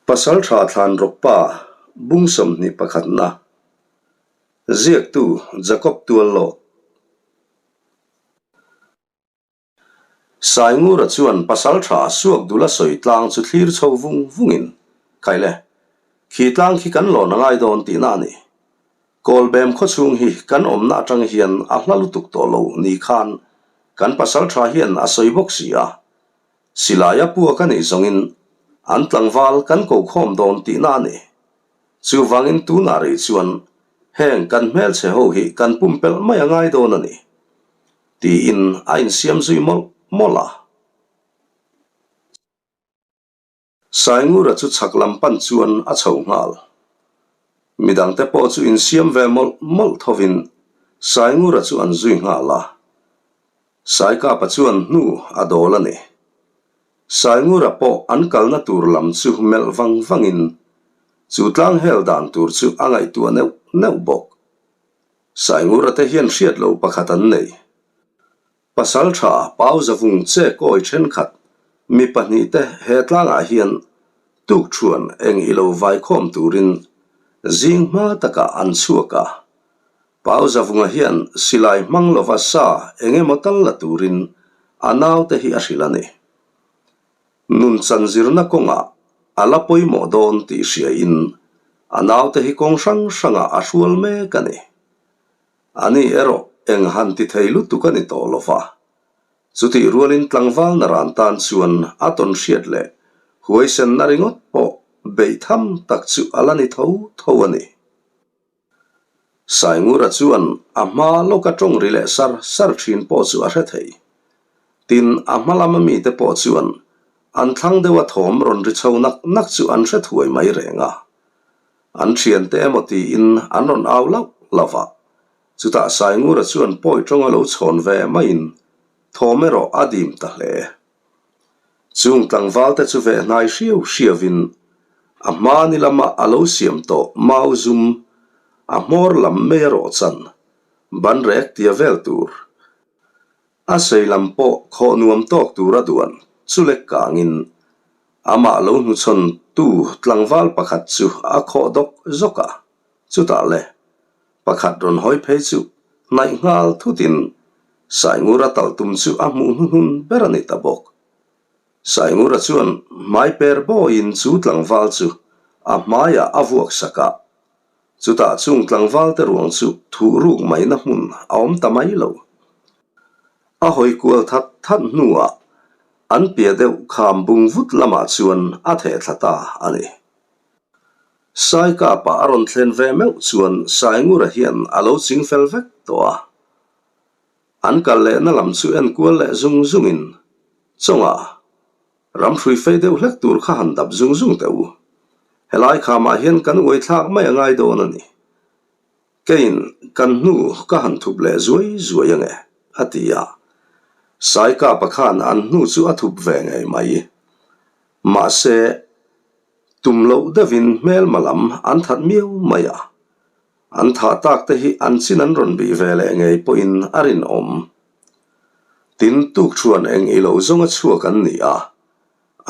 Pasaltha Thlanrawkpa bung 21 na ziaktu Jacob Tuallawk. Saingura chuan pasaltha Suakdula sawi tlang chu thlir chho vung vungin, Khaile, khi tlang khi kan lawn a ngai dawn tihna a ni. Kawlbem khawchhung hi kan awmna atang hian a hla lutuk tawh lo ni khan kan pasaltha hian a sawi bawk si a. Silai a puak a nih zawngin an tlangval kan ko khawm dawn tihna a ni. Chuvangin tunah rih chuan heng kan hmelchhe ho hi kan pumpelh mai a ngai dawn a ni. Tiin a insiam zui mawlh mawlh a. Saingura chu chhak lam pan chuan a chho nghal. Midangte pawh chu insiam ve mawlh mawlh thovin Saingura chu an zui nghal a. Saikapa chuan hnu a dawl a ni. Saingura pawh an kalna tur lam chu melh vang vangin chu tlang hel dan tur chu a ngaihtuah neuh neuh bawk. Saingura te hian hriat loh pakhat an nei. Pasaltha Pau Zavung che kawi thenkhat mi pahnihte he tlangah hian tukṭhuan eng ilo vaikhawm turin zing hma takah an chhuak a. Pau Zavunga hian silai hmang lova sa eng emaw tal la turin a naute hi a hrilh a ni. Nunchan zirna kawngah a la pawimawh dawn tih hriain a naute hi kawng hrang hrangah a hrual mek a ni. Ani erawh eng han ti thei lutuk a ni tawh lo va. Chutih rualin tlangval naran tan chuan a tawn hriat leh huaisenna ringawt pawh beih tham tak chu a la ni tho tho a ni. Saingura chuan a hma lawka tawng ri leh sar sar thin pawh chu a hre thei. Tin, a hma lama mite pawh chuan an thlang deuha thawm rawn ri chho nak nak chu an hre thuai mai reng a. An thiante emaw tiin an rawn au lauh lauh a. Chutah Saingura chuan pawi tawng a lo chhawn ve maiin thawm erawh a dim ta hle. Chung tlangval te chu veh hnai hriau hriauin a hmani lama a lo siam tawh mau zum a hmawr lam mai a rawh chan ban rek tia vel tur a sei lam pawh khawh nuam tawk tur a duan chu lek kangin amah lo hnuchhawn tu tlangval pakhat chu a khawh dawk zawk a, chutah le Pakhat rawn hawi phei chu hnaih nghal thutin Saingura tal tum chu a hmuh hnuhnun ber a ni ta bawk. Saingura chuan hmai per bawiin chu tlangval chu a hmaiah a vuak sak a, chutah chung tlangval te ruang chu thuh ruk maina hmun a awm ta mai lo. A hawi kual that that hnuah an piah deuh kham bung vut lamah chuan a theh thla ta a ni. Saikapa a rawn thlen ve meuh chuan Saingura hian a lo ching fel vek tawh a. An kal lehna lam chu en kual leh zung zungin, Chawngah, ram hrui fei deuh hlek tur kha han dap zung zung teh u. Helai khamah hian kan uai thlak mai a ngai dawn a ni. Keiin kan hnu ka han thup leh zuai zuai ange, a ti a. Saikapa khan an hnu chu a thup ve ngei mai. Mahse, Tum loh deuhin hmelma lam an that miau mai a, an thah tak te hi an chin an rawn bih ve leh ngei pawhin a rinawm. Tin, tukṭhuan eng i lo zawng a chhuak an ni a,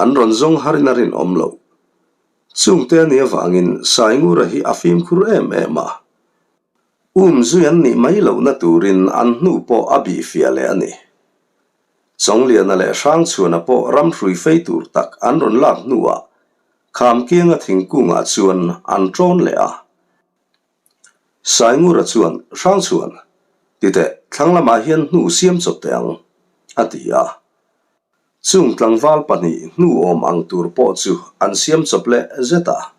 an rawn zawng harin a rinawm loh. Chungte a nih avangin Saingura hi a fimkhur em em a, um zui an nih mai lohna turin an hnu pawh a bih fiah leh a ni. Chawngliana leh Hrangchhuana pawh ram hrui fei tur tak an rawn lak hnuah Khamkianga thingkungah chuan an ṭawn leh a. Saingura chuan, Hrangchhuan, titeh thlang lamah hian hnu siam chawp teh ang, a ti a. Chung tlangval pahnih hnu awm ang tur pawh chu an siam chawp leh zet a.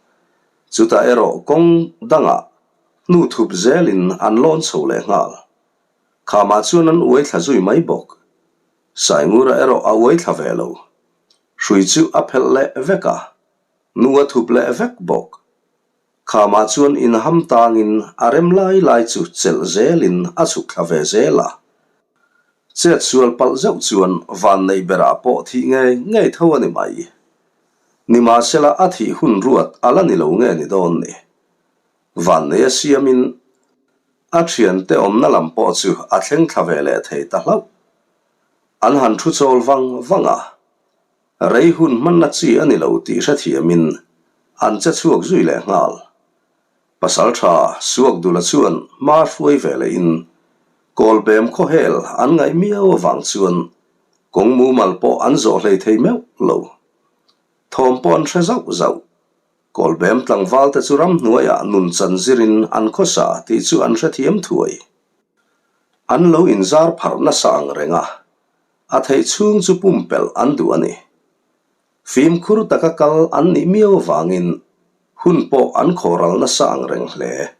Chutah erawh kawng dangah hnu thup zelin an lawn chho leh nghal. Khamah chuan an uai thla zui mai bawk. Saingura erawh a uai thla ve lo. Hrui chu a phelh leh vek a, nu a thup leh vek bawk. Khamah chuan inham tangin a rem lai lai chu chelh zelin a chhuk thla ve zel a. Chet sual palh zeuh chuan van neih berah pawh thih ngei ngei tho a ni mai. Nimahsela a thih hun ruat a la ni lo nge ni dawn ni. Van nei a siamin A thiante awmna lam pawh chu a thleng thla ve leh thei ta hlauh. An han thu chawl vang vang a, rei hun hmanna chi a ni lo tih hrethiamin an che chhuak zui leh nghal. Pasalṭha Suakdula chuan hma hruai ve lehin Kawlbem khawhel an ngaih miau avang chuan kawng mumal pawh an zawh hlei thei meuh lo. Thawm pawh an hre zauh zauh. Kawlbem tlangvalte chu ramhnuaiah nun chan zirin an khawsa tih chu an hrethiam thuai. An lo inzar pharh nasa ang reng a, a theih chhung chu pumpelh an duh a ni. Fimkhur taka kal an nih miau avangin hun pawh an khawhral nasa ang reng hle.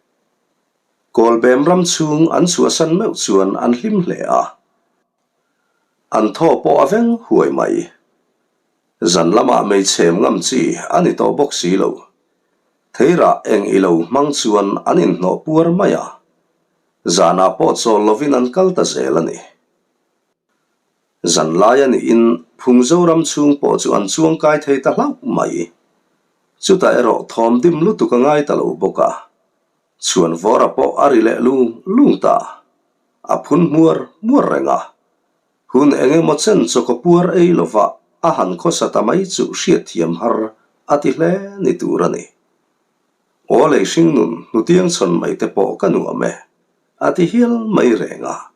Kawlbem ram chhung an chhuahsan meuh chuan an hlim hle a, an thaw pawh a veng huai mai. Zan lamah hmeichhem ngam chi a ni tawh bawk si lo. Theirah eng i lo hmang chuan an inhnawh puar mai a, zanah pawh chawl lovin an kal ta zel a ni. Zan lai a niin Phungzoram chhung pawh chu an chuang kai thei ta hlauh mai. Chutah erawh thawm dim lutuk a ngai ta lo bawk a, chhuanvawra pawh a ri leh lung lung ta. A phun hmuar hmuar reng a, Hun eng emaw chen chaw ka puar ei lova a han khawsa ta mai chu hriatthiam har a ti hle ni tur a ni. Aw lei hringnun hnutiang chhawn mai te pawh ka nuam e, a ti hial mai reng a.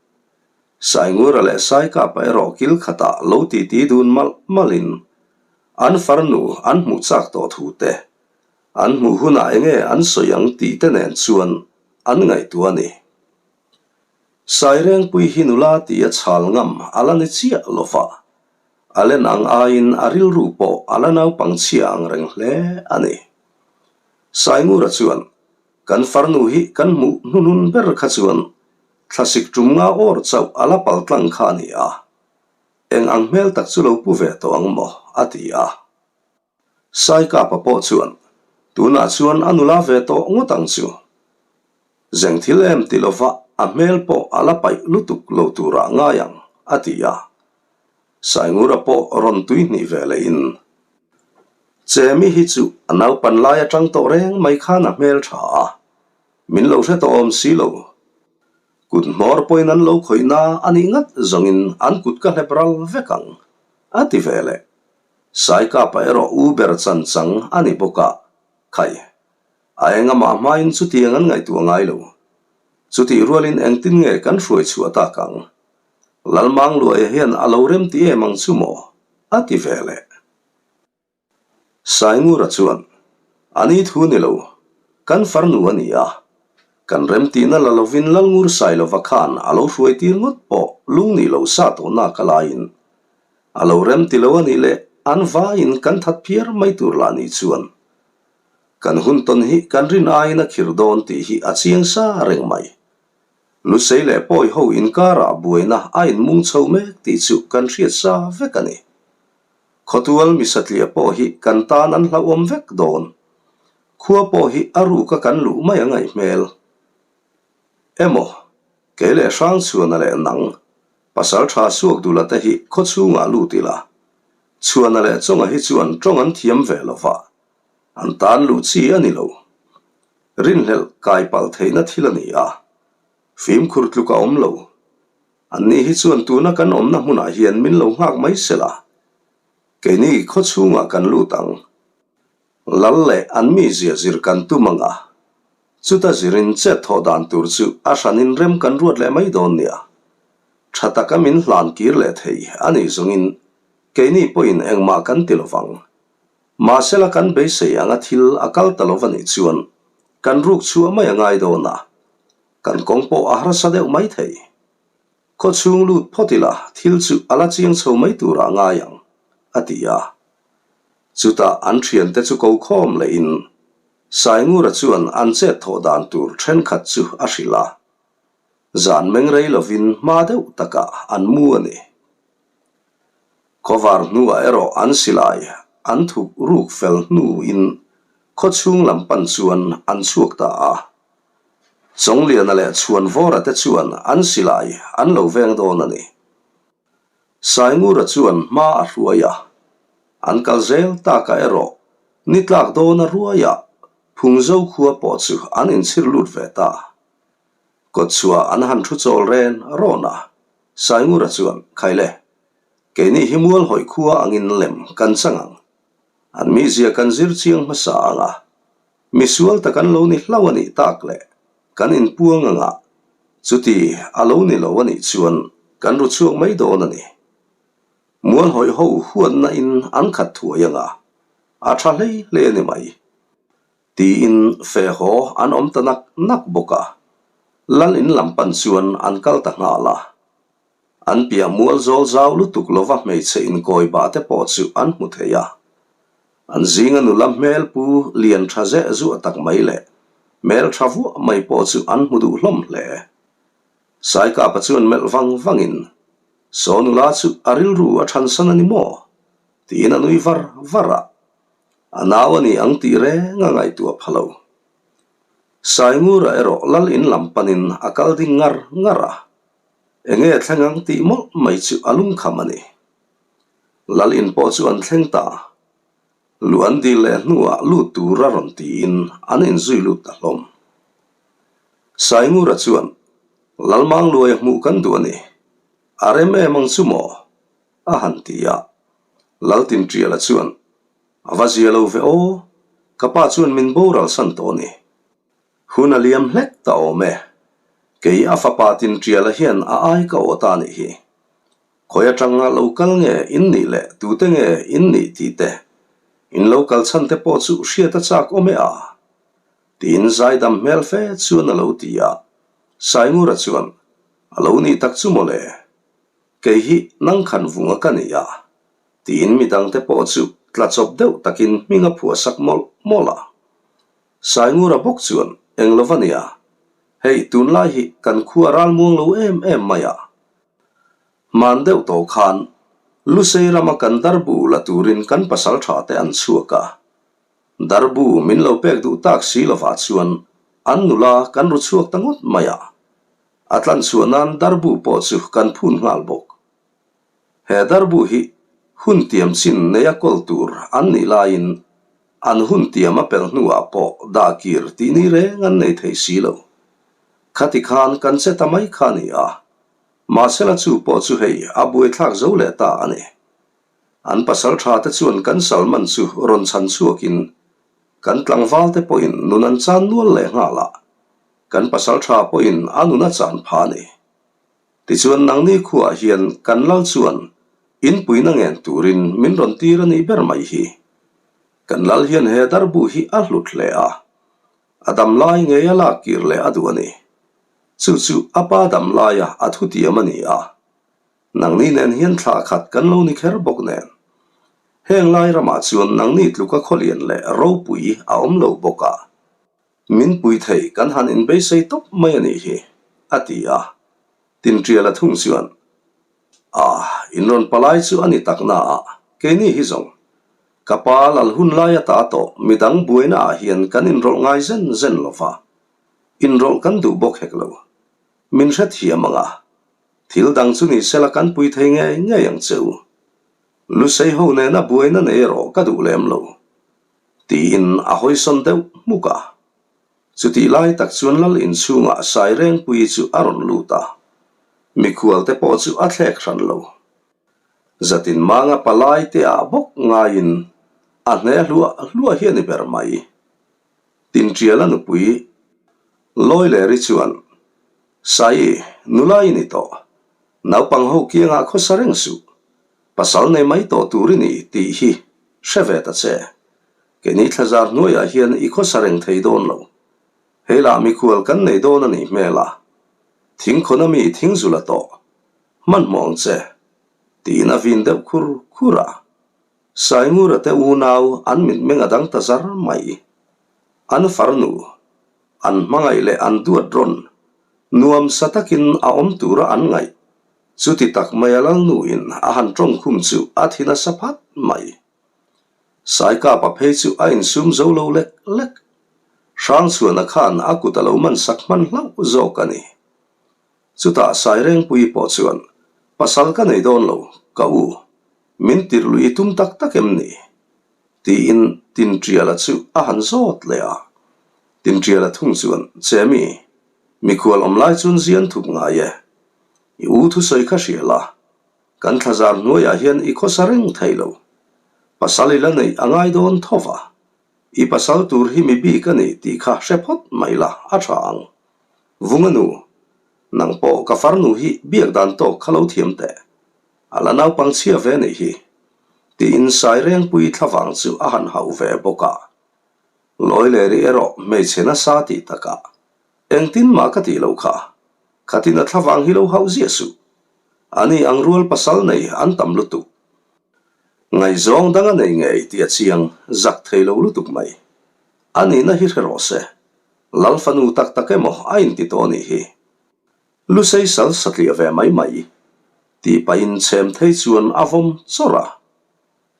Saingura leh Saikapa erawh kil khatah lo titi dun malh malhin an farnu an hmuh chak tawh thu te, an hmuh hunah enge an sawi ang tih te nen chuan an ngaihtuah a ni. Sairengpui hi nula tih a chhal ngam a la ni chiah lo va, a len ang aiin a rilru pawh a la naupang chhia ang reng hle a ni. Saingura chuan, Kan farnu hi kan hmuh hnuhnun ber kha chuan thlasik tum nga awr chauh a la pal tlang kha a ni a, eng ang hmel tak chu lo pu ve tawh ang maw? a ti a. Saikapa pawh chuan, Tunah chuan a nula ve tawh ngawt ang chu. Zeng thil em ti lova a hmel pawh a la paih lutuk lo turah ngai ang, a ti a. Saingura pawh rawn tui hnih ve lehin, Chemi hi chu a naupan lai atang tawh reng mai khan a hmel tha a, min lo hre tawh awm si lo. Kut hmawr pawhin an lo khawih na a nih ngat zawngin an kut ka hlep ral vek ang, a ti ve leh. Saikapa erawh u ber chan chang a ni bawk a, khai, a engamah hmain chutiang an ngaihtuah ngai lo. Chutih rualin engtin nge kan hruai chhuah tak ang? Lalmangluaia hian a lo rem ti em ang chu maw? a ti ve leh. Saingura chuan, A ni thu ni lo, kan farnu a ni a, kan remtihna la lovin Lalngur Sailova khan a lo hruai tir ngawt pawh lungnih lo sa tawh nak a laiin A lo rem ti lo a nih leh an vaiin kan that phiar mai tur lah nih chuan kan hun tawn hi kan rin aiin a khir dawn tih hi a chiang sa reng mai. Lusei leh pawi ho inkarah buaina a inmung chho mek tih chu kan hriat sa vek a ni. Khawtual misatliah pawh hi kan tan an hlauhawm vek dawn. Khua pawh hi a ruka kan luh mai a ngaih hmel. Emaw, kei leh Hrangchhuana leh nang, pasal tha suak dula te hi khaw chhungah lut ila, Chhuana leh Chawnga hi chuan tawng an thiam ve lo va, an tan luh chi a ni lo. Rinhlelh kai palh theihna thil a ni a, fimkhur tluk a awm lo. Anni hi chuan tuna kan awmna hmunah hian min lo nghak mai sela, keini khaw chhungah kan lut ang. Lal leh an mizia zir kan tum ang a, chuta zirin chet thawh dan tur chu a hranin rem kan ruat leh mai dawn nia. Tha taka min hlan kir leh thei a nih zawngin keini pawhin engmah kan ti lovang. Mahsela kan beisei anga thil a kal ta lo va nih chuan kan ruk chhuah mai a ngai dawn a, kan kawng pawh a harsa deuh mai thei. Khaw chhung lut phawt ila thil chu a la chiang chho mai turah ngai ang, a ti a. Chutah an thiante chu ko khawm lehin Saingura chuan an chet thawh dan tur thenkhat chu a hrilh a. Zan meng rei lovin hma deuh takah an mu a ni. Khawvar hnuah erawh an silai an thup ruk fel hnuin khaw chhung lam pan chuan an chhuak ta a. Chawngliana leh Chhuanvawra te chuan an silai an lo veng dawn a ni. Saingura chuan hma a hruai a, an kal zel takah erawh ni tlak dawna ruaiah Phungzo khua pawh chu an inchhir lut ve ta. Kawtchhuah an han thu chawl ren rawn a, Saingura chuan, Khaile! Keini hi Mualhawih khua angin lem kan chang ang. An mizia kan zir chiang hmasa ang a, misual tak an lo ni hlauh a nih tak leh kan inpuang ang a, chuti a lo ni lo a nih chuan kan ru chhuak mai dawn a ni. Mualhawih ho huatna in an khat thuai ang a, a tha hlei hlei a ni mai. Tiin fe haw an awm ta nak nak bawk a, lal in lam pan chuan an kal ta nghal a. An piah mual zawl zau lutuk lova hmeichhe inkawi bah te pawh chu an hmu thei a. An zinga nula hmel pu lian tha zeh zuah tak mai leh hmel tha vuah mai pawh chu an hmu duh hlawm hle. Saikapa chuan melh vang vangin, Saw nula chu a rilru a thansan a ni maw? tiin a nui var var a. A nau a ni ang tih reng a ngaihtuah pha lo. Saingura erawh lal in lam panin a kal ding ngar ngar a. Enge thleng ang tih mawlh mai chu a lungkham a ni. Lal in pawh chu an thleng ta. Luh an dil leh hnuah lut tur a rawn tiin an inzui lut ta hlawm. Saingura chuan, Lalmangluaia hmuh kan duh a ni. A rem em ang chu maw? A han ti a. Laltinṭiala chuan, A va zia lo ve aw, ka pa chuan min boral san tawh a ni. Hun a liam hlek ta awm e. Kei a fapa Tinṭiala hian a ai ka aw ta nih hi. Khawi atanga lo kal nge in nih leh tute nge in nih tih te, in lo kal chhan te pawh chu hriat a chak awm e a. Tiin zaidam hmel fe chuan a lo ti a. Saingura chuan, A lo nih tak chu mawle. Kei hi nang khan vunga ka ni a. Tiin midangte pawh chu tla chawp deuh takin hming a phuahsak mawlh mawlh a. Saingura bawk chuan eng lo va nia, hei tunlai hi kan khua ralmuang lo em em mai a. Hman deuh tawh khan Lusei rama kan darbu la turin kan pasal tha te an chhuak a. Darbu min lo pek duh tak si lovah chuan an nula kan ru chhuak ta ngawt mai a. A tlanchhuah nan darbu pawh chu kan phun nghal bawk. He darbu hi hun tiam chin neia kawl tur an nih laiin an hun tiam a pelh hnuah pawh dah kir tih ni reng an nei thei si lo. Khati khan kan che ta mai kha a ni a, mahsela chu pawh chu hei a buaithlak zo leh ta a ni. An pasal tha te chuan kan Salman chu rawn chhan chhuakin kan tlangval te pawhin nun an chan nual leh nghal a, kan pasal tha pawhin a nun a chan pha a ni. Tichuan nangni khuaah hian kan lal chuan inpuina ngen turin min rawn tir a nih ber mai hi. Kan lal hian he darbu hi a hlut hle a, a dam lai ngei a lak kir leh a duh a ni. Chu chu a pa dam laia a thutiam a ni a, nangni nen hian thlah khat kan lo ni kher bawk nen. Heng lai ramah chuan nangni tluka khawlian leh ropui a awm lo bawk a. Min pui thei kan han inbeisei tawp mai a nih hi, a ti a. Tinṭiala thung chuan, Ah, in rawn palai chu a ni tak na a, keini hi zawng. Ka pa lal hun lai ata tawh midang buaina ah hian kan inrawlh ngai zen zen lo va, inrawlh kan duh bawk hek lo. Min hrethiam ang a, thil dang chu ni sela kan pui thei ngei ngei ang che u. Lusei ho nena buaina nei erawh ka duh lem lo. Tiin a hawisawn deuh hmuk a. Chutih lai tak chuan lal inchhungah Sairengpuii chu a rawn lut a, mikhual te pawh chu a thlek hran lo. Zatin manga palai te ah bawk ngaiin a hne hluah hluah hi a ni ber mai. Tinṭiala nupui Lawileri chuan, Sai, nula i ni tawh. Naupang ho kiangah khawsa reng suh. Pasal nei mai tawh tur i ni tih hi hre ve ta che. Keini thlazar hnuaiah hian i khawsa reng thei dawn lo. Hei lah mikhual kan nei dawn a nih hmel a. Thingkhawn a mi thingzul a tawh. Hmanhmawh ang che. Tiin a vin deuh khur khur a. Saingura te unau an mitmeng a dang ta zar mai. An farnu, an hmangaih leh an duat rawn nuam sa takin a awm tura an ngaih. Chuti tak mai a lalnuin a han tawngkhum chu a thi nasa phat mai. Saikapa phei chu a insum zo lo lek lek. Hrangchhuana khan a kut a lo man sak hman hlauh zawk a ni. Chutah Sairengpuii pawh chuan, Pasal ka nei dawn lo, ka u. Min tirh lui i tum tak tak em ni? Tiin Tinṭiala chu a han zawt leh a. Tinṭiala thung chuan, Chemi, mikhual awm lai chuan zian thup ngai e. I u thusawi kha hria la. Kan thlazar hnuaiah hian i khawsa reng thei lo. Pasal i la neih a ngai dawn tho va. I pasal tur hi mi bik a ni tih kha hre phawt mai la a tha ang. Vunga nu, nang pawh ka farnu hi biak dan tawk kha lo thiam teh. A la naupang chhia ve nih hi. Tiin Sairengpui thlavang chu a han hauh ve bawk a. Lawi leh rih erawh hmeichhe nasa tih takah engtin mah ka tih loh kha. Khatin a thlavang hi lo hauh ziah suh. Ani ang rual pasal nei an tam lutuk. Ngaihzawng dang a nei ngei tih a chiang zak thei lo lutuk mai. A nihna hi hre rawh se. Lal fanu tak tak emaw a inti tawh anih hi. Lusei sal satliah ve mai mai. Tih pahin chhem thei chuan a vawm chawrh a.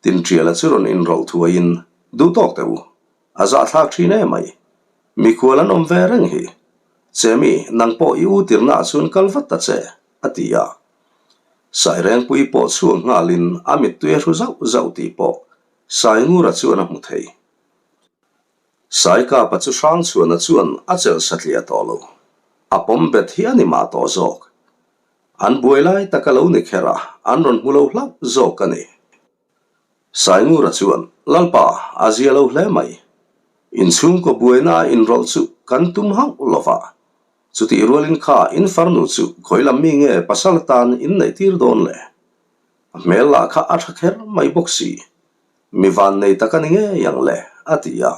Tinṭiala chu rawn inrawlh thuaiin, Duh tawk teh u, a zahthlak ṭhin e mai. Mikhual an awm ve reng hi. Chemi, nang pawh i u tirnaah chuan kal vat ta che, a ti a. Sairengpui pawh chhuak nghalin a mittui a hru zauh zauh tih pawh Saingura chuan a hmu thei. Saikapa chu Hrangchhuana chuan a chelh satliah tawh lo. A pawm bet hi a ni mah tawh zawk. An buai lai tak a lo ni kher a, an rawn hmu lo hlauh zawk a ni. Saingura chuan, Lalpa, a zia lo hle mai. Inchhungkaw buaina a inrawlh chu kan tum hauh lo va. Chutih rualin kha in farnu chu khawi lam mi nge pasal atan in neih tir dawn le? A hmel lah kha a tha kher mai bawk si. Mi van nei tak a ni ngei ang le, a ti a.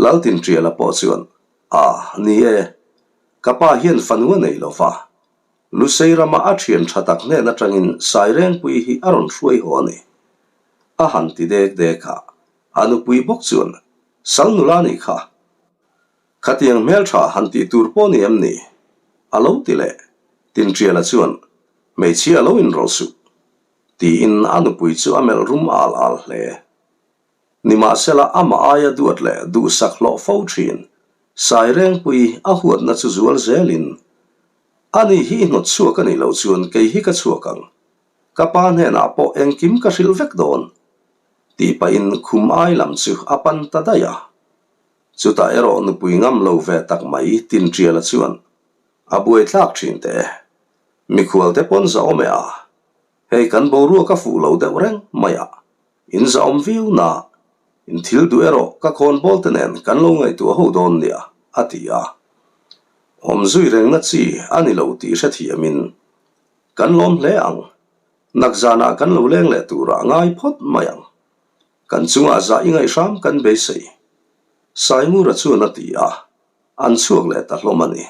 Laltinṭiala pawh chuan, A, ni e. Ka pa hian fanu a nei lo va, Lusei rama a thian tha tak hnen atangin Sairengpui hi a rawn hruai haw a ni. A han ti dek dek a, a nupui bawk chuan, Sal nula nih kha. Khatiang hmeltha han tih tur pawh ni em ni? A lo ti leh. Tinṭiala chuan, Hmeichhia a lo inrawlh suh. Tiin a nupui chu a melh rum al al hle. Nimahsela amah aia duat leh duhsak hlawh fo thin Sairengpui a huatna chu zual zelin, Ani hi i hnawt chhuak a nih loh chuan kei hi ka chhuak ang. Ka pa hnenah pawh engkim ka hrilh vek dawn. Tih pahin khum ai lam chu a pan ta daih a. Chutah erawh nupui ngam lo ve tak mai Tinṭiala chuan a buaithlak thin teh e. Mikhualte pawn zahawm e a. Hei kan boruak a fuh lo deuh reng mai a. In zahawm viau na, in thil duh erawh ka khawnbawl te nen kan lo ngaihtuah ho dawn nia, a ti a. Awm zui rengna chi a ni lo tih hrethiamin kan lawm hle ang. Nakzanah kan lo leng leh turah ngai phawt mai ang. Kan chungah zah i ngaihhram kan beisei. Saingura chuan a ti a, an chhuak leh ta hlawm a ni.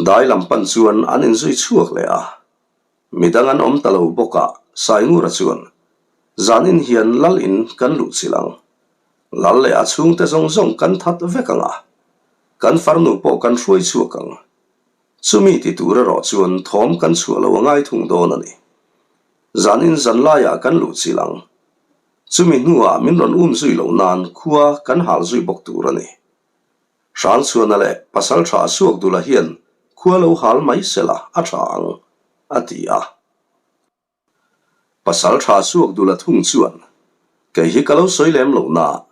Dai lam pan chuan an inzui chhuak leh a. Midang an awm ta lo bawk a, Saingura chuan, Zanin hian lal in kan luh chilh ang. Lal leh a chhungte zawng zawng kan that vek ang a, kan farnu pawh kan hruai chhuak ang. Chumi ti tur erawh chuan thawm kan chhuah lo a ngai thung dawn a ni. Zanin zan laiah kan luh chilh ang. Chumi hnuah min rawn um zui loh nan khua kan hal zui bawk tur a ni. Hrangchhuana leh Pasalṭha Suakdula hian khua lo hal mai sela a ṭha ang, a ti a. Pasalṭha Suakdula thung chuan, Kei hi ka lo sawi lem lo na,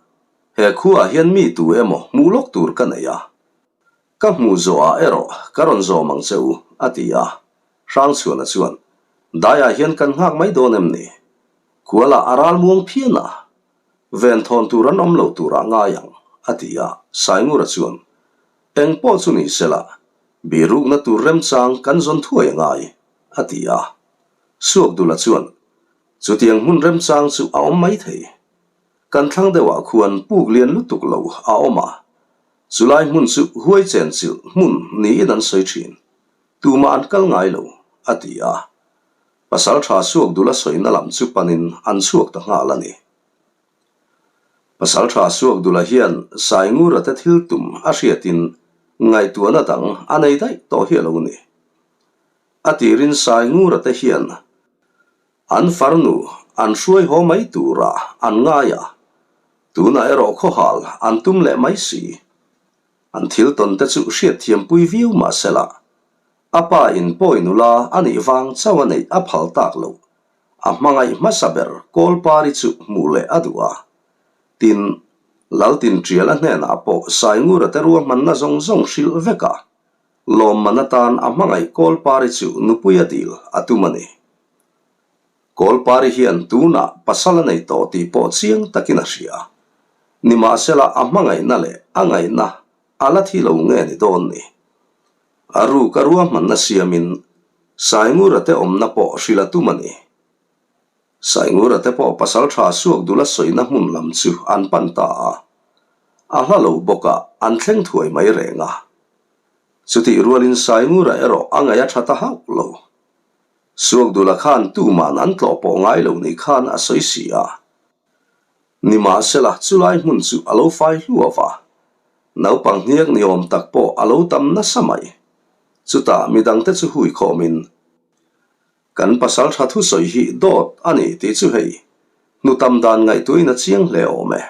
he khuaah hian mi tu emaw hmuh lawk tur ka nei a. Ka hmuh zawhah erawh ka rawn zawm ang che u, a ti a. Hrangchhuana chuan, Daiah hian kan nghak mai dawn em ni? Khua lah a ral muang phian a, Ven thawn tur an awm lo turah ngai ang, a ti a. Saingura chuan, Eng pawh chu ni sela, birukna tur remchang kan zawn thuai a ngai, a ti a. Suakdula chuan, Chutiang hmun remchang chu a awm mai thei. Kan thlang deuhah khuan puk lian lutuk lo a awm a, chulai hmun chu huai chenchilh hmun niin an sawi thin. Tumah an kal ngai lo, a ti a. Pasalṭha Suakdula sawina lam chu panin an chhuak ta nghal a ni. Pasalṭha Suakdula hian Saingura te thil tum a hriatin ngaihtuahna dang a nei daih tawh hi a lo ni. A tirin Saingura te hian an farnu an hruai haw mai turah an ngai a, tunah erawh khawhal an tum leh mai si. An thil tawn te chu hriatthiampui viau mah sela, A pa in pawi nula a nih vang chauh a neih a phal tak loh. A hmangaih hmasa ber Kawlpari chu hmuh leh a duh a. Tin, Laltinṭiala hnenah pawh Saingura te ruahmanna zawng zawng hrilh vek a, lawmman atan a hmangaih Kawlpari chu nupui a dil a tum a ni. Kawlpari hian tunah pasal a nei tawh tih pawh chiang takin a hria. Nimahsela a hmangaihna leh a ngaihna a la thi lo nge ni dawn ni. A ruk a ruahmanna siamin Saingura te awmna pawh hrilh a tum a ni. Saingura te pawh pasal tha suak dul a sawina hmun lam chu an pan ta a. A hla lo bawk a, an thleng thuai mai reng a. Chutih rualin Saingura erawh a ngaih a tha ta hauh lo. Suakdula khan tuman an tlawh pawh ngai lo ni khan a sawi si a. Nimahsela, chulai hmun chu a lo fai hluau a. Naupang hniak ni awm tak pawh a lo tam nasa mai. Chutah midangte chu hui khawmin, Kan pasal tha thusawi hi dawt a ni tih chu hei, hnutam dan ngaihtuahin a chiang hle awm e.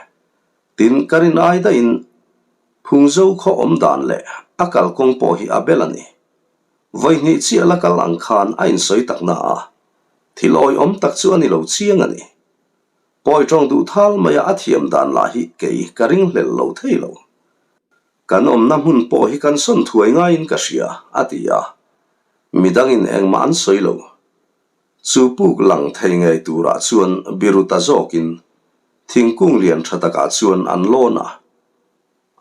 Tin, ka rin ai daihin Phungzo khaw awm dan leh a kalkawng pawh hi a bel a ni. Vawihnih chiah la kal ang khan a insawi tak na a, thil awihawm tak chu a ni lo chiang a ni. Pawi tawng duh thal maia a thiam dan lah hi kei ka ringhlel lo thei lo. Kan awmna hmun pawh hi kan sawn thuai ngaiin ka hria, a ti a. Midangin engmah an sawi lo. Chu puk lang thei ngei turah chuan biru ta zawkin thingkung lian tha takah chuan an lawn a.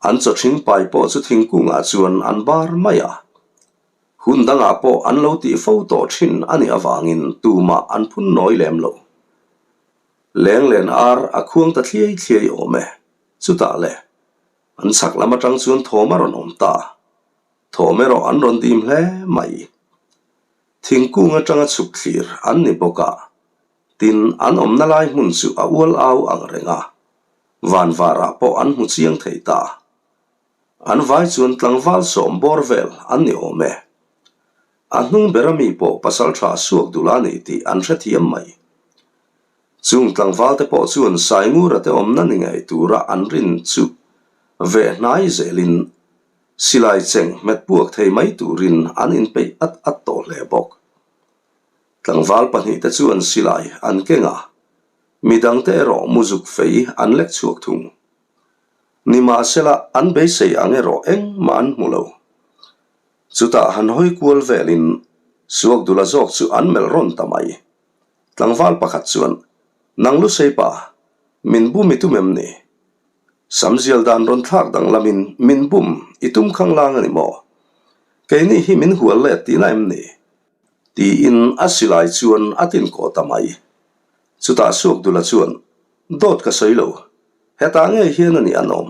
An chawthing pai pawh chu thingkungah chuan an bar mai a. Hun dangah pawh an lo tih fo tawh thin a nih avangin tumah an phun nawi lem lo. Lenglen ar a khuang ta thliai thliai awm e. Chutah le, an chhak lam atang chuan thawm a rawn awm ta. Thawm erawh an rawn dim hle mai. Thingkung atanga chhuk thlir an ni bawk a, tin an awmna lai hmun chu a ual au ang reng a, vanvarah pawh an hmu chiang thei ta. An vai chuan tlangval sawm bawr vel an ni awm e. A hnung bera mi pawh pasal tha suak dul a ni tih an hrethiam mai. Chung tlangval te pawh chuan Saingura te awmna ni ngei tura an rin chu veh hnai zelin Silai cheng hmet puak thei mai turin an inpeih at at tawh hle bawk. Tlangval pahnihte chuan silai an keng a, midangte erawh muzuk fei an lek chhuak thung. Nimahsela an beisei ang erawh engmah an hmu lo. Chutah han hawi kual velin Suakdula zawk chu an melh rawn ta mai. Tlangval pakhat chuan, Nang Luseipa, min bum i tum em ni? Samzial dan rawn thlak danglamin min bum i tum khanglang a ni maw? Keini hi min hual let tihna em ni? Tiin a silai chuan a tinkawh ta mai. Chutah Suakdula chuan, Dawt ka sawi lo, hetah ngei hian a ni an awm.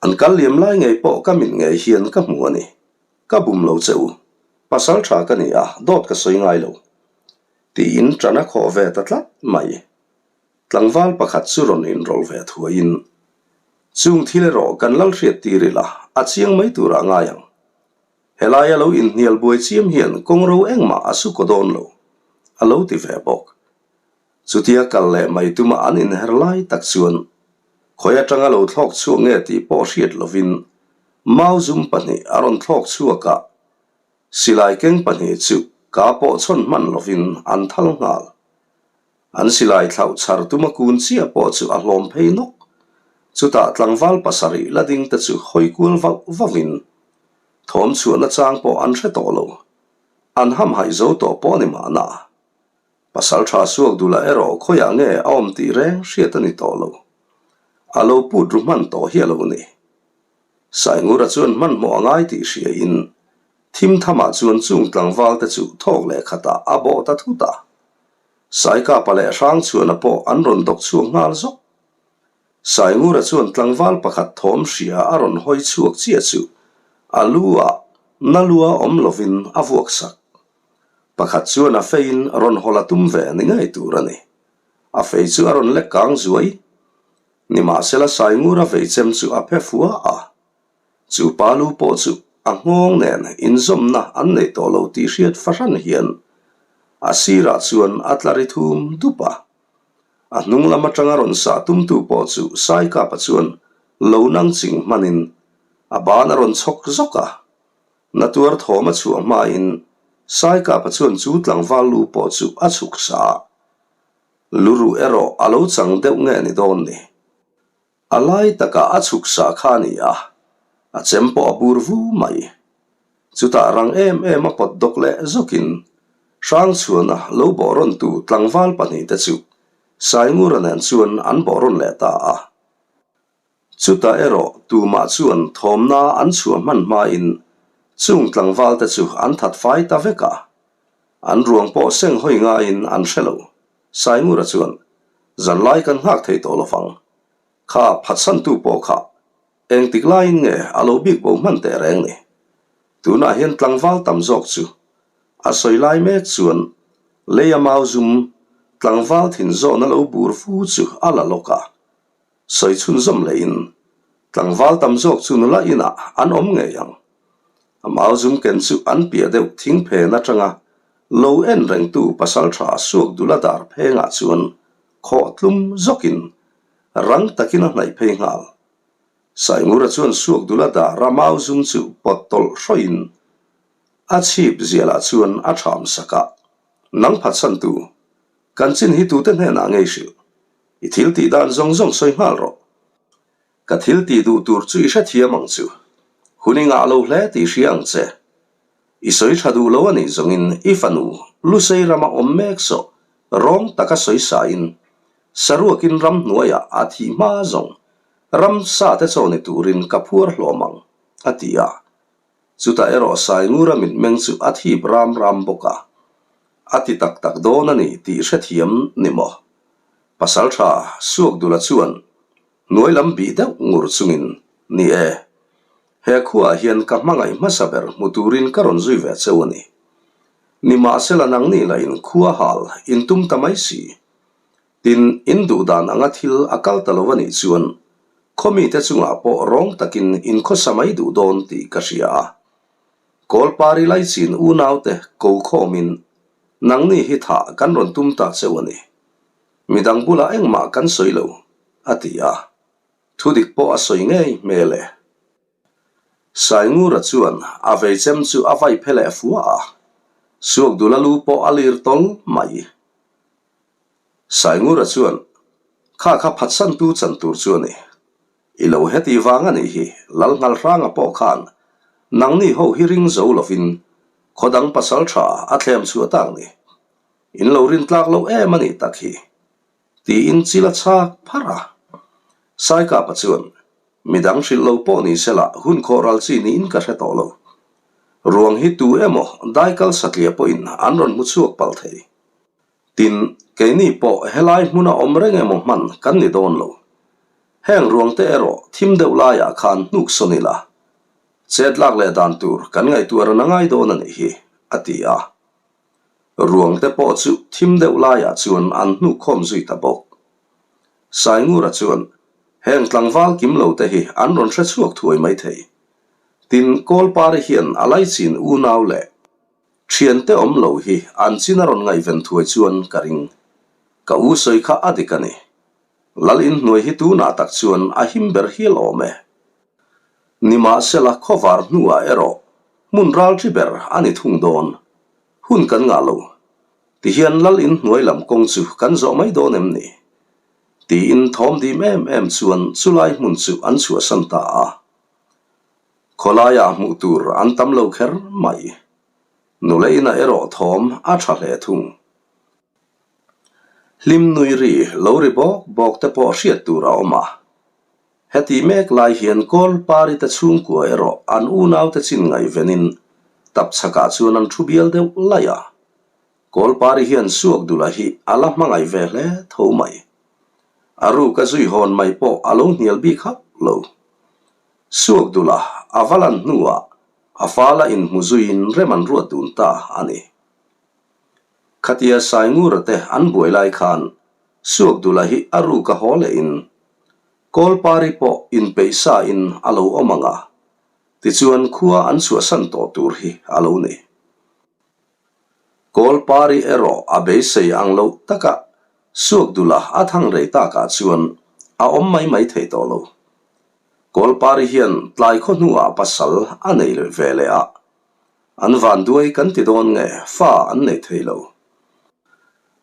An kal liam lai ngei pawh ka mit ngei hian ka hmu a ni. Ka bum lo che u. Pasal tha ka ni a, dawt ka sawi ngai lo. Tiin ṭan a khawh ve ta tlat mai. Tlangval pakhat chu rawn inrawlh ve thuaiin, Chung thil erawh kan lal hriat tir ila, a chiang mai turah ngai ang. Helaia lo inhnial buai chiam hian kawngro engmah a su kaw dawn lo, a lo ti ve bawk. Chutia kal leh mai tuma an inher lai tak chuan khawi atanga lo thlawk chhuak nge tih pawh hriat lovin mau zum pahnih a rawn thlawk chhuak a, silai keng pahnih chu ka pawh chhawn hman lovin an thal nghal. An silai thlauh chhar tuma kun chiah pawh chu a hlawm phei nawk. Chutah tlangval pasarih la ding te chu hawi kual vauh vauhin thawm chhuahna chang pawh an hre tawh lo. An hamhaih zo tawh pawh a ni mahna. Pasal tha suak dula erawh khawiah nge a awm tih reng hriat a ni tawh lo. A lo put ru hman tawh hi a lo ni. Saingura chuan hmanhmawh a ngai tih hriain thim thamah chuan chung tlangval te chu thawk leh khatah a bawh ta thut a. Saikapa leh Hrangchhuana pawh an rawn dawk chhuak nghal zawk. Saingura chuan tlangval pakhat thawm hria a rawn hawi chhuak chiah chu a lu ah na lua awm lovin a vuak sak. Pakhat chuan a feiin rawn hawl a tum ve ni ngei tur a ni. A fei chu a rawn lek kang zuai. Nimahsela Saingura veichem chu a phe fua a. Chu pa lu pawh chu a nghawng nen inzawmna an nei tawh lo tih hriat fahran hian a sirah chuan a tla ri thum dup a. A hnung lam atanga rawn sah tumtu pawh chu Saikapa chuan lo nang ching hmanin a ban a rawn chhawk zawk a. Na tuar thawm a chhuah hmain Saikapa chuan chu tlangval lu pawh chu a chhuk sa a. Luruh erawh a lo chang deuh nge ni dawn ni. A lai takah a chhuk sa kha a ni a, a chem pawh a bur vu mai. Chutah rang em em a pawt dawk leh zawkin. Hrangchhuana lo bawh rawntu tlangval pahnihte chu Saingura nen chuan an bawh rawn leh ta a. Chutah erawh tumah chuan thawmna an chhuah hman hmain chung tlangvalte chu an that fai ta vek a. An ruang pawh seng hawi ngaiin an hre lo. Saingura chuan, Zanlai kan nghak thei tawh lovang. Kha phatsantu pawh kha Engtik laiin nge a lo bik bo hman teh reng ni? Tunah hian tlangval tam zawk chu a sawi lai mek chuan leia mau zum tlangval thin zawhna lo bur fu chu a la lawk a. Sawi chhunzawm lehin tlangval tam zawk chu nula inah an awm ngei ang. A mau zum ken chu an piah deuh thing phen atanga lo en rengtu pasaltha suak dula dar phengah chuan khawh tlum zawkin rang takin a hnaih phei nghal. Saingura chuan suak dula dah ramau zum chu pawt tawlh hrawin a chhip zialah chuan a ṭham sak a, Nang phatsantu, kan chin hi tute hnenah ngei hrilh? I thil tih dan zawng zawng sawi nghal rawh. Ka thil tih duh tur chu i hrethiam ang chu. Hun i ngah lo hle tih hria ang che. I sawi tha duh lo a nih zawngin i fanu Lusei rama awm mek sawh rawng taka sawi sain saruakin ramhnuaiah a thih hma zawng ramsa te chaw ni turin ka phuar hlawm ang, a ti a. Chutah erawh Saingura mitmeng chu a thip ram ram bawk a. A ti tak tak dawn a ni tih hrethiam ni maw? Pasaltha Suakdula chuan Hnuai lam bih deuh ngur chungin, Ni e, he khuaah hian ka hmangaih hmasa ber hmu turin ka rawn zui ve cheu a ni. Nimahsela nangni lah in khua hal in tum ta mai si. Tin, in duh dan anga thil a kal ta lo a nih chuan khaw mite chungah pawh rawng takin in khawsa mai duh dawn tih ka hria a. Kawlpari laichin unaute ko khawmin nangni hi thah kan rawn tum ta cheu a ni. Midang bulah engmah kan sawi lo, a ti a. Thudik pawh a sawi ngei hmel e. Saingura chuan a veichem chu a vai phe leh fua a, Suakdula lu pawh a lir tawl mai. Saingura chuan, Kha kha phatsantu chan tur chu a ni. I lo heti vang a nih hi, Lalnghalhranga pawh khan nangni ho hi ring zo lovin khawdang pasal tha a thlem chhuah tak ni. In lo rin tlak lo em a nih tak hi, tiin chil a chhak pharh a. Saikapa chuan, Midang hrilh lo pawh ni sela hun khawh ral chi niin ka hre tawh lo. Ruang hi tu emaw daikal satliah pawhin an rawn hmu chhuak palh thei. Tin, keini pawh helai hmuna awm reng emaw hman kan ni dawn lo. Heng ruangte erawh thim deuh laiah khan hnuk sawn ila, chet lak leh dan tur kan ngaihtuah ran a ngai dawn a nih hi, a ti a. Ruang te pawh chu thim deuh laiah chuan an hnuk khawm zui ta bawk. Saingura chuan, Heng tlangval kim lo te hi an rawn hre chhuak thuai mai thei. Tin, Kawlpari hian a laichin unau leh thiante awm lo hi an chin a rawn ngaihven thuai chuan ka ring. Ka u sawi kha a dik a ni. Lal inhnuai hi tunah tak chuan a him ber hial awm e. Nimahsela khawvar hnuah erawh hmun ral thi ber a ni thung dawn. Hun kan ngah lo. Tihian lal in hnuai lam kawng chu kan zawh mai dawn em ni? Tiin thawm dim em em chuan chulai hmun chu an chhuahsan ta a. Khawlaiah hmuh tur an tam lo kher mai. Nula inah erawh thawm a tha hle thung. Hlim nui ri lo ri bawk bawk te pawh hriat tur a awm a. Heti mek lai hian Kawl Parite chhungkua erawh an unaute chin ngaihvenin tapchhakah chuan an thu bial deuh laih a. Kawl Pari hian Suakdula hi a la hmangaih ve hle tho mai. A ruk a zui hawn mai pawh a lo hnial bik hauh lo. Suakdula a va lan hnuah a fala inhmu zuiin rem an ruat dun ta a ni. Khatia Saingura te an buai lai khan Suakdula hi a ruk a haw lehin Kawlpari pawh inpeih sa in a lo awm ang a, tichuan khua an chhuahsan tawh tur hi a lo ni. Kawlpari erawh a beisei ang loh taka Suakdula a thang rei takah chuan a awm mai mai thei tawh lo. Kawlpari hian tlai khaw hnuah pasal a nei ve leh a, An van duai kan ti dawn nge fa an nei thei lo.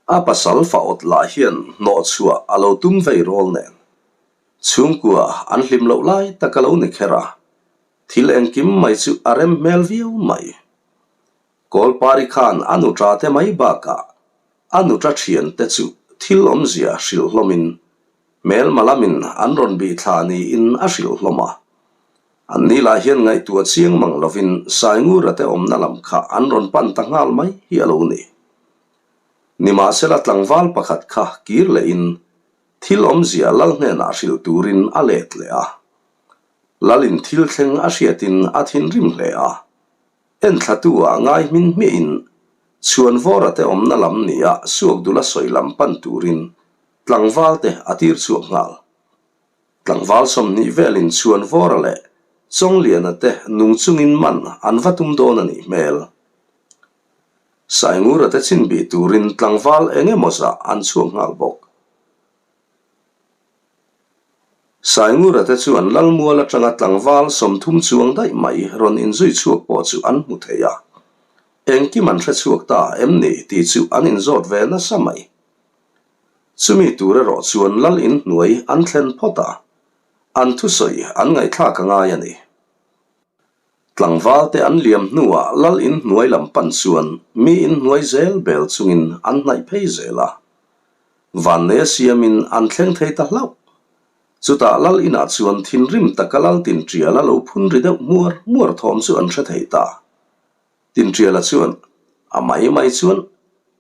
A pasal fa awt lah hian hnawh chhuah a lo tum vei rawl nen. Chhungkua an hlim loh lai tak a lo ni kher a, thil engkim mai chu a rem hmel viau mai. Kawlpari khan a nuṭa te mai bakah a nuṭa ṭhiante chu thil awmzia hrilh hlawmin hmelma lamin an rawn bih thla niin a hrilh hlawm a. Anni lah hian ngaihtuah chiang mang lovin Saingura te awmna lam kha an rawn pan ta nghal mai hi a lo ni. Nimahsela tlangval pakhat kha kir lehin thil awmzia lal hnenah hrilh turin a let leh a. Lalin thil thleng a hriatin a thinrim hle a. Enthlatu ah ngai hmin hmiahin Chhuanvawra te awmna lam nia Suakdula sawi lam pan turin tlangval te a tir chhuak nghal. Tlangval 20 velin Chhuanvawra leh Chawngliana te nung chungin man an va tum dawn a nih hmel. Saingura te chin bih turin tlangval eng emaw zah an chhuak nghal bawk. Saingura te chuan Lalmual atanga tlangval 30 chuang daih mai rawn inzui chhuak pawh chu an hmu thei a. Engkim an hre chhuak ta em ni tih chu an inzawt ve nasa mai. Chumi tur erawh chuan Lal inhnuai an thlen phawt a, an thusawi an ngaihthlak a ngai a ni. Tlangval te an liam hnuah lal inhnuai lam pan chuan mi inhnuai zel bel chungin an hnaih phei zel a. Vanneia siamin an thleng thei ta hlauh. Chutah lal inah chuan thinrim taka lal Tinṭiala lo phun ri deuh hmuar hmuar thawm chu an hre thei ta. Tinṭiala chuan, A mai mai chuan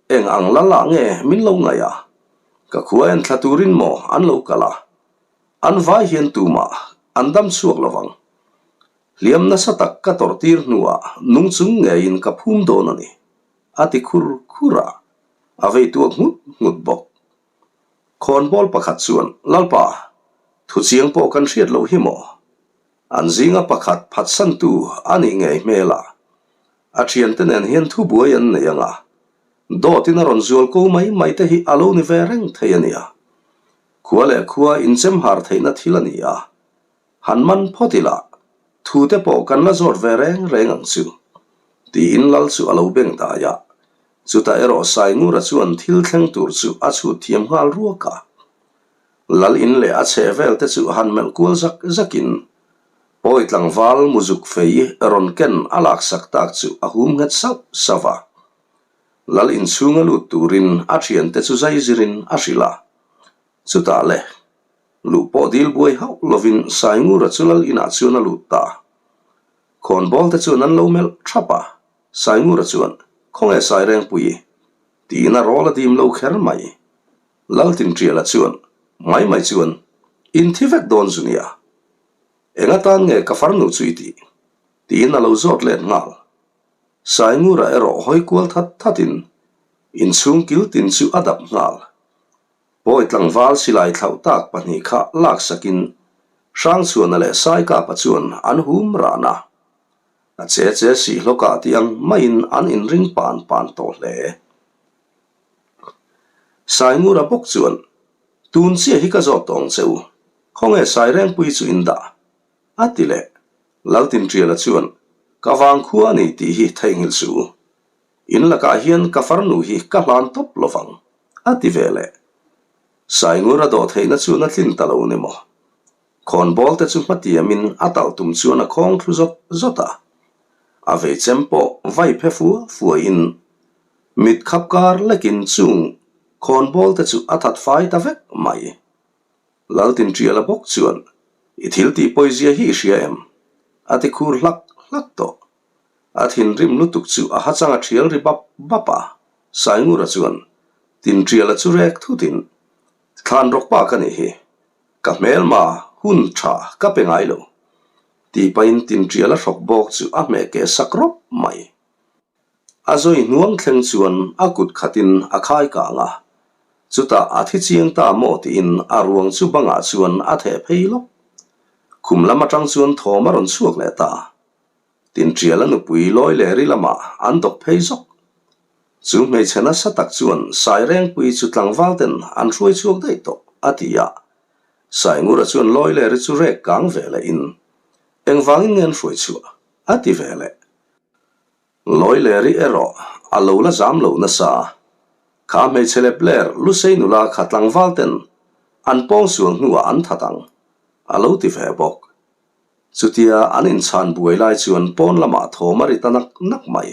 eng ang lal ah nge min lo ngaih a? Ka khua en thla turin maw an lo kal a? An vai hian tumah an dam chhuak lo vang. Hliam nasa tak ka tawrh tir hnuah nung chung ngeiin ka phum dawn a ni, a ti khur khur a, a vei tuak nghut nghut bawk. Khawnbawl pakhat chuan, Lalpa, thu chiang pawh kan hriat loh hi maw? An zinga pakhat phatsantu a nih ngei hmel a, a thiante nen hian thu buai an nei ang a, dawtin a rawn zual ko mai mai te hi a lo ni ve reng thei a nia. Khua leh khua inchemhar theihna thil a ni a, Han man phawt ila, thu te pawh kan la zawt ve reng reng ang chu, tiin lal chu a lo beng dai a. Chutah erawh Saingura chuan thil thleng tur chu a chhut thiam nghal ruak a. Lal in leh a chheh vel te chu han melh kual zak zakin, Pawi tlangval muzuk fei rawn ken a laksak tak chu a hum nghet sauh sauh a. Lal inchhunga lut turin a thiante chu zai zirin a hrilh a. Chutah le. Luh pawh dil buai hauh lovin Saingura chu lal inah chuan a lut ta. Khawnbawl te chuan an lo melh thap a, Saingura chuan, Khawnge Sairengpui? tiin a rawl a dim lo kher mai. Laltinṭiala chuan, Mai mai chuan, in thi vek dawn zu nia. Eng atan nge ka farnu chu i tih? tiin a lo zawt let nghal. Saingura erawh hawi kual that thatin inchhung kil tin chu a dap nghal. Pawi tlangval silai thlauh tak pahnih kha laksakin Hrangchhuana leh Saikapa chuan an hum ran a. A che che sih hlawkah tih ang maiin an inring pan pan tawh hle. Saingura bawk chuan, Tun chiah hi ka zawt tawng che u, khawnge Sairengpui chu in dah? a ti leh. Laltinṭiala chuan, Ka vangkhua a ni tih hi theihnghilh suh u. In lakah hian ka farnu hi ka hlan tawp lo vang, a ti ve leh. Saingur a dawh theihna chuan a tlin ta lo ni maw? Khawnbawl te chu hmatiamin a talh tum chuan a khawng thlu zawt zawt a. A vei chem pawh vai phe fua fuaiin mit khap kar lekin chung khawnbawl te chu a that fai ta vek mai. Laltinṭiala bawk chuan, I thil tih pawizia hi i hria em? a ti khur hlak hlak tawh. A thinrim lutuk chu a hachang a ṭhial ri bap bap a, Saingura chuan Tinṭiala chu rek thutin, Thlan rawk pa ka nih hi, ka hmelma hun ṭha ka pe ngai lo, tih pahin Tinṭiala hrawk bawk chu a hmeh keh sak rawp mai. A zawi hnuang thleng chuan a kut khatin a khai kang a, chutah a thi chiang ta maw tiin a ruang chu bangah chuan a theh phei lawk. Khum lam aṭang chuan thawm a rawn chhuak leh ta. Tinṭiala nupui lawi leh ri lamah an dawk phei zawk. Chu hmeichhe nasa tak chuan Sairengpui chu tlangval ten an hruai chhuak daih tawh, a ti a. Saingura chuan lawi leh ri chu rek kang ve leh in, Engvangin nge an hruai chhuah? a ti ve leh. Lawi leh ri erawh a lo la zam lo nasa. Kha hmeichhe lep ler Lusei nula kha tlangval ten an pawngsual hnuah an that ang, a lo ti ve bawk. Chutia an inchhan buai lai chuan pawn lamah thawm a ri ta nak nak mai.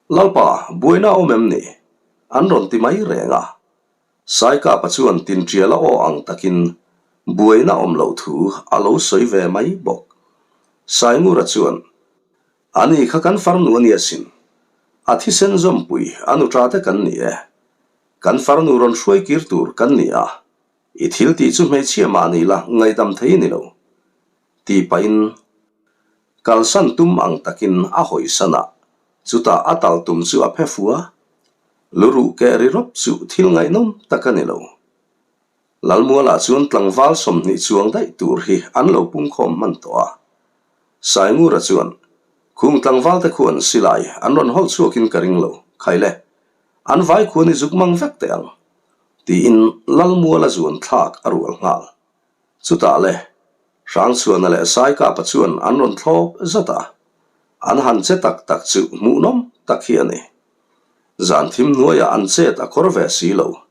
Lalpa, buaina a awm em ni? An rawn ti mai reng a. Saikapa chuan tintiala aw ang takin buaina awm loh thu a lo sawi ve mai bawk. Saingura chuan, Ani kha kan farnu a nia sin. A thisen zawmpui a nuṭa te kan ni e. Kan farnu rawn hruai kir tur kan ni a. I thil tih chu hmeichhia mah ni la ngaihdam thei ni lo. Tih pahin kalsan tum ang takin a hawisan a, chutah a tal tum chu a phe fua. Luruh keh ri rawp chu thil ngaihnawm tak a ni lo. Lalmualah chuan tlangval 20 chuang daih tur hi an lo pungkhawm hman tawh a. Saingura chuan, Khung tlangvalte khuan silai an rawn hawlh chhuakin ka ring lo, khai le, an vai khuan i zuk mang vek teh ang, tiin Lalmuala zuan thlak a rual nghal. Chutah le, Hrangchhuana leh Saikapa chuan an rawn thlawp zat a, an han che tak tak chu hmuhnawm tak hi a ni. Zan thim hnuaiah an chet a kawr ve si lo.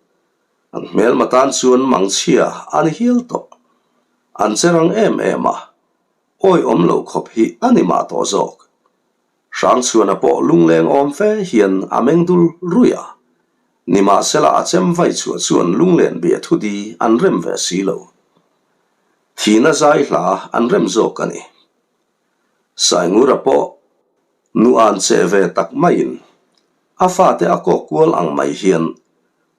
An hmelma tan chuan mangchhia a ni hial tawh. An che rang em em a, awihawm lo khawp hi a ni mah tawh zawk. Hrangchhuana pawh lungleng awm fe hian a meng dul ruih a, nimahsela a chem vai chhuah chuan lunglen bia thudi an rem ve si lo. Thihna zai hla an rem zawk a ni. Saingura pawh nu an che ve tak maiin a fate a kawk kual ang mai hian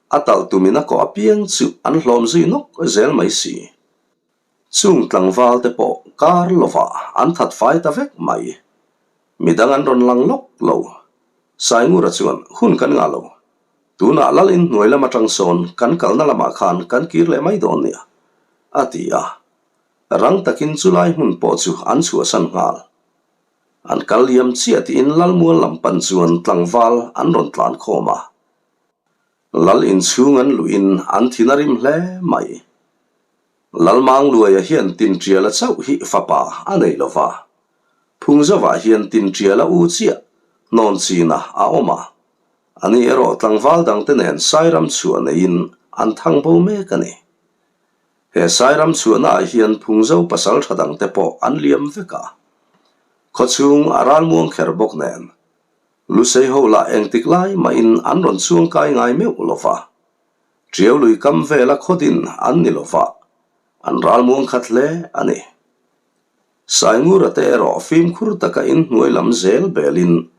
a talh tumin a kawh apiang chu an hlawm zui nawk zel mai si. Chung tlangval te pawh kar lovah an that fai ta vek mai. Midang an rawn lang lawk lo. Saingura chuan hun kan ngah lo. Tunah lal in hnuai lam atang sawn kan kalna lamah khan kan kir leh mai dawn nia, a ti a. Rang takin chulai hmun pawh chu an chhuahsan nghal. An kal liam chiah tiin Lalmual lam pan chuan tlangval an rawn tlan khawm a. Lal inchhung an luhin an thin a rim hle mai. Lalmangluaia hian Tintiala chauh hi fapa a nei lo va. Phungzovah hian Tintiala u chiah hnawn china a awm a. Ani erawh tlangval dangte nen Sairam chhuah neiin an thang bo mek a ni. He Sairam chhuahnaah hian Phungzo pasal tha dangte pawh an liam vek a. Khawchhung a ralmuang kher bawk nen, Lusei ho lah engtik lai mahin an rawn chuang kai ngai meuh lo va. Tiau lui kam vela khawdin an ni lo va, an ralmuang khat hle a ni. Saingura te erawh fimkhur taka inhnuai lam zel belin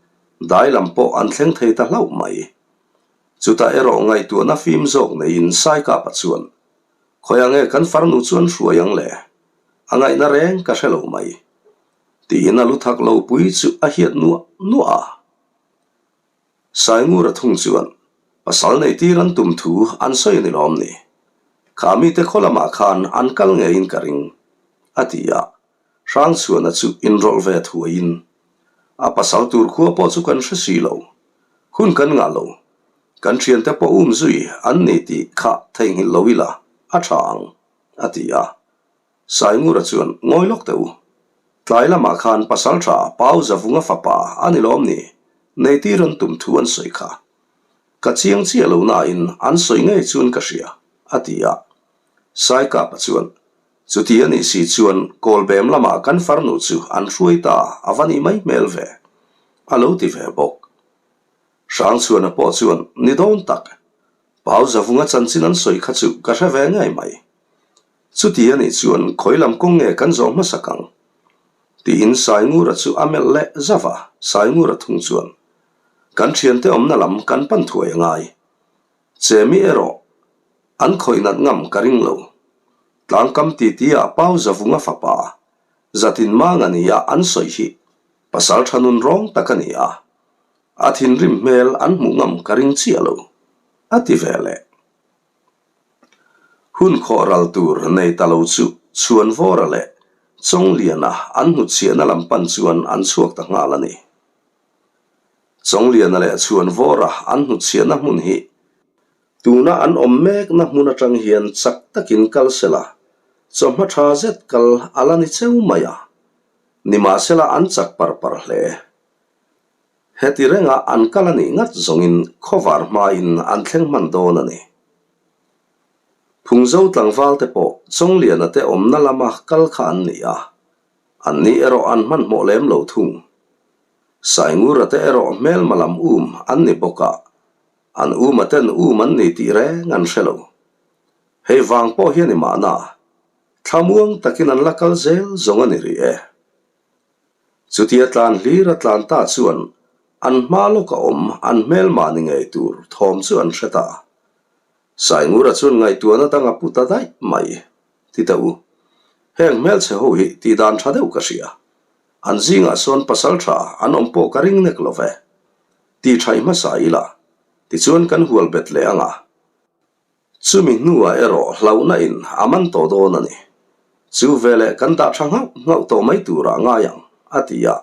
dai lam pawh an thleng thei ta hlauh mai. Chutah erawh ngaihtuahna fim zawk neiin Saikapa chuan Khawiah nge kan farnu chu an hruai ang le? A ngaihna reng ka hre lo mai. Tiin a lu thak lo pui chu a hiat nuah nuah a. Saingura thung chuan pasal nei tir an tum thu an sawi a ni lawm ni? Kha mite khaw lamah khan an kal ngeiin ka ring, a ti a. Hrangchhuana chu inrawlh ve thuaiin a pasal tur khua pawh chu kan hre si lo. Hun kan ngah lo. Kan thiante pawh um zui an ni tih kha theihnghilh lo ila a tha ang, a ti a. Saingura chuan ngawi lawk teh u. Tlai lamah khan pasal tha Pau Zavunga fapa a ni lawm ni? Neitir an tum thu an sawi kha. Ka chiang chiah lo nain an sawi ngei chuan ka hria, a ti a. Saikapa chuan, Chuti a nih si chuan Kawlbem lamah kan farnu chu an hruai ta a va nih mai hmel ve, a lo ti ve bawk. Hrangchhuana pawh chuan, Ni dawn tak, Pau Zavunga chanchin an sawi kha chu ka hre ve ngei mai. Chuti a nih chuan khawi lam kawng nge kan zawh hmasak ang? Tiin Saingura chu a melh leh zauh a, Saingura thung chuan, Kan thiante awmna lam kan pan thuai a ngai. Chemi erawh an khawih nat ngam ka ring lo. Tlangkam titi ah Pau Zavunga fapa Zatin Manga nia an sawi hi pasal tha nun rawng tak a ni a, a thinrim hmel an hmuh ngam ka ring chiah lo, a ti ve leh. Hun khawh ral tur nei ta lo chu Chhuanvawra leh Chawngliana an hnutchhiahna lam pan chuan an chhuak ta nghal a ni. Chawngliana leh Chhuanvawra an hnutchhiahna hmun hi tuna an awm mekna hmun atang hian chak takin kal sela, chawhma tha zet kal a la ni cheu mai a, nimahsela an chak par par hle. Heti renga an kal a nih ngat zawngin khawvar hmain an thleng hman dawn a ni. Phungzo tlangval te pawh Chawngliana te awmna lama kal kha an ni a, an ni erawh an hmanhmawh lem lo thung. Saingura te erawh hmelma lam um an ni bawk a, an uma ten um an ni tih reng an hre lo. Hei vang pawh hian i mahna, thlamuang takin an la kal zel zawng a ni rih e. Chutia tlan hlir a tlan ta chuan an hma lawk a awm an hmelma ni ngei tur thawm chu an hre ta. Saingura chuan ngaihtuahna dang a pu ta daih mai. Ti ta u. Heng hmelchhe ho hi tih dan tha deuh ka hria. An zingah sawn pasal tha an awm pawh ka ring nek lo ve. Tih thaih hmasa ila, tichuan kan hual bet leh ang a. Chumi hnuah erawh hlauhna in a man tawh dawn a ni. Chu veleh kan dah tha nghauh nghauh tawh mai turah ngai ang, a ti a.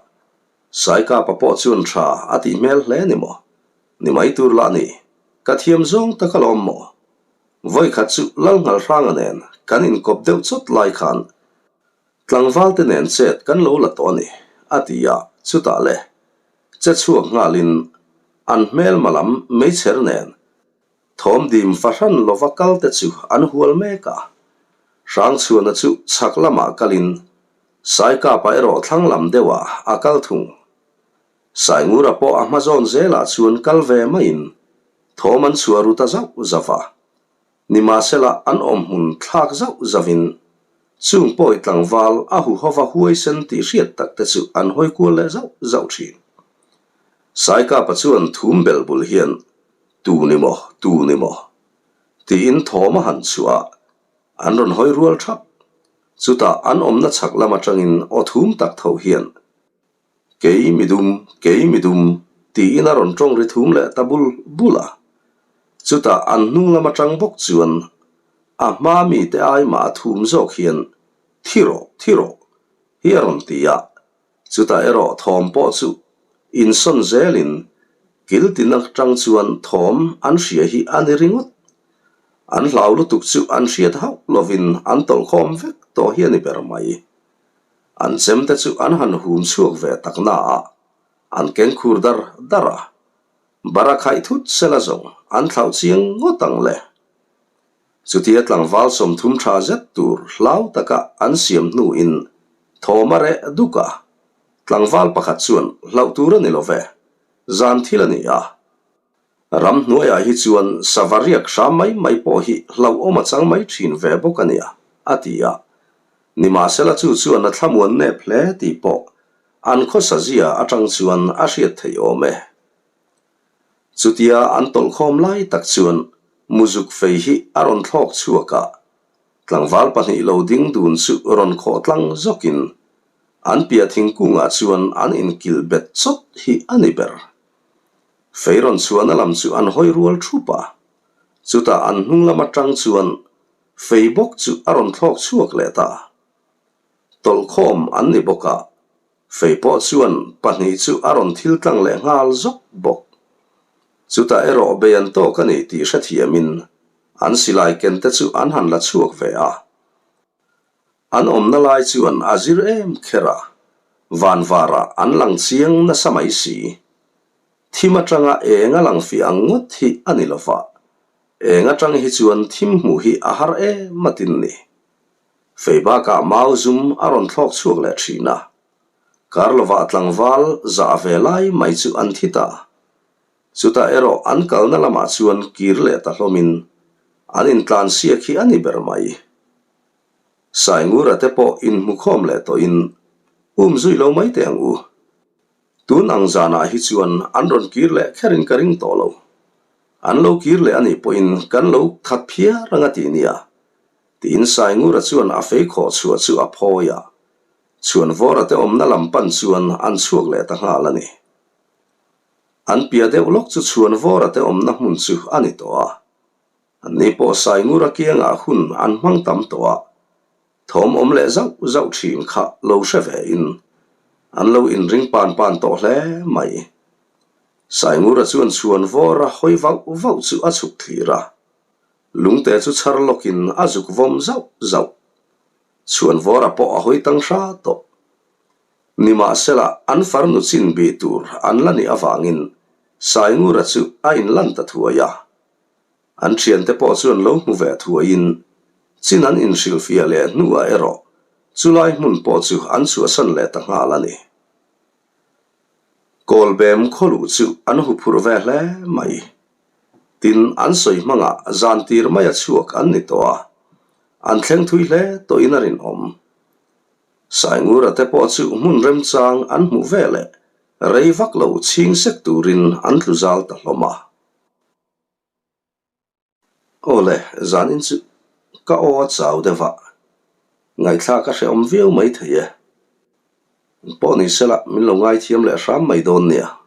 Saikapa pawh chuan tha a tih hmel hle ni maw? Ni mai tur lah ni, ka thiam zawng tak alawm maw? Vawikhat chu Lalnghalhranga nen kan inkawp deuh chawt lai khan tlangvalte nen chet kan lo la tawh a ni, a ti a, chutah le che chhuak nghalin an hmelma lam meichher nen Thawm dim fahran lova kal te chu an hual mek a. Hrangchhuana chu chhak lamah kalin Saikapa erawh thlang lam deuhah a kal thung. Saingura pawh a hma zawn zelah chuan kal ve maiin thawm an chhuah ru ta zauh zauh a. Nimahsela an awmhmun thlak zauh zauhin chung pawi tlangval a huhova huaisen tih hriat tak te chu an hawi kual leh zauh zauh thin. Saikapa chuan thum bel bul hian Tu ni maw, tu ni maw? Tiin thawm a han chhuah a, an rawn hawi rual thap. Chutah an awmna chhak lam atangin aw thum tak tho hian, Kei mi dum, kei mi dum, tiin a rawn tawng ri thum leh ta bul bul a. Chutah an hnung lam atang bawk chuan a hma mite ai mah a thum zawk hian, Thi rawh, thi rawh, hi a rawn ti a. Chutah erawh thawm pawh chu insawn zelin kil tin atang chuan thawm an hria hi a ni ringawt. An hlau lutuk chu an hriat hauh lovin an tawlhkhawm vek tawh hi a ni ber mai. An chemte chu an han hum chhuak ve tak naah an keng khur dar dar a, bara khaih thut sela zawng an thlauh chiang ngawt ang le. Chutia tlangval 30 tha zet tur hlau taka an siam hnuin thawm a reh duk a, tlangval pakhat chuan hlauh tur a ni lo ve, zan thil a ni a. Ramhnuaiah hi chuan sava riak hram mai mai pawh hi hlauhawm a chang mai thin ve bawk a nia, a ti a. Nimahsela chu chuan a thlamuan nep hle tih pawh an khawsa zia atang chuan a hriat theih awm e. Chutia an tawlhkhawm lai tak chuan muzuk fei hi a rawn thlawk chhuak a, tlangval pahnih lo ding dun chu rawn khawh tlang zawkin an piah thingkungah chuan an inkilh bet chawt hi a ni ber. Fei rawn chhuahna lam chu an hawi rual thup a, chutah an hnung lam atang chuan fei bawk chu a rawn thlawk chhuak leh ta. Tawlhkhawm an ni bawk a, Fei pawh chuan pahnih chu a rawn thil tlang leh nghal zawk bawk. Chutah erawh bei an tawk a ni tih hrethiamin an silai ken te chu an han la chhuak ve a. An awmna lai chuan a zir em kher a, van varah an lang chiang nasa mai si. Thim atanga eng a lang fiah ang ngawt hi a ni lova, eng atang hi chuan thim hmuh hi a har em a tin ni. Fei bakah mau zum a rawn thlawk chhuak leh thin a, kar lovah tlangval zah ve lai mai chu an thi ta. Chutah erawh an kalna lamah chuan kir leh ta hlawmin an intlan siak hi a ni ber mai. Saingura te pawh inhmukhawm leh tawhin um zui lo mai teh ang u. Tun ang zanah hi chuan an rawn kir leh kherin ka ring tawh lo. An lo kir leh a nih pawhin kan lo that phiar ang a ti nia. Tiin Saingura chuan a fei khawh chhuah chu a phawi a, Chhuanvawra te awmna lam pan chuan an chhuak leh ta nghal a ni. An piah deuh lawk chu Chhuanvawra te awmna hmun chu a ni tawh a. Anni pawh Saingura kiangah hun an hmang tam tawh a, thawm awm leh zauh zauh thin kha lo hre ve in an lo inring pan pan tawh hle mai. Saingura chuan Chhuanvawra hawi vauh vauh chu a chhuk thlir a, Lungte chu chhar lawkin a zuk vawm zauh zauh. Chhuanvawra pawh a hawi tang hra tawh. Nimahsela, an farnu chin bih tur an la nih avangin Saingura chu a inlan ta thuai a. An thiante pawh chuan lo hmu ve thuaiin chin an inhrilhfiah leh hnuah erawh chulai hmun pawh chu an chhuahsan leh ta nghal a ni. Kawlbem khawluh chu an huphurh ve hle mai. Tin, an sawi hmangah zan tir maia chhuak an ni tawh a, an thleng thui hle tawhin a rinawm. Saingura te pawh chu hmun remchang an hmuh ve leh rei vak lo chhing sek turin an tlu zal ta hlawm a. Aw le, zanin chu ka aw a chau deuh a, ngaihthlak a hrehawm viau mai thei e. Pawh ni sela min lo ngaithiam leh hram mai dawn nia.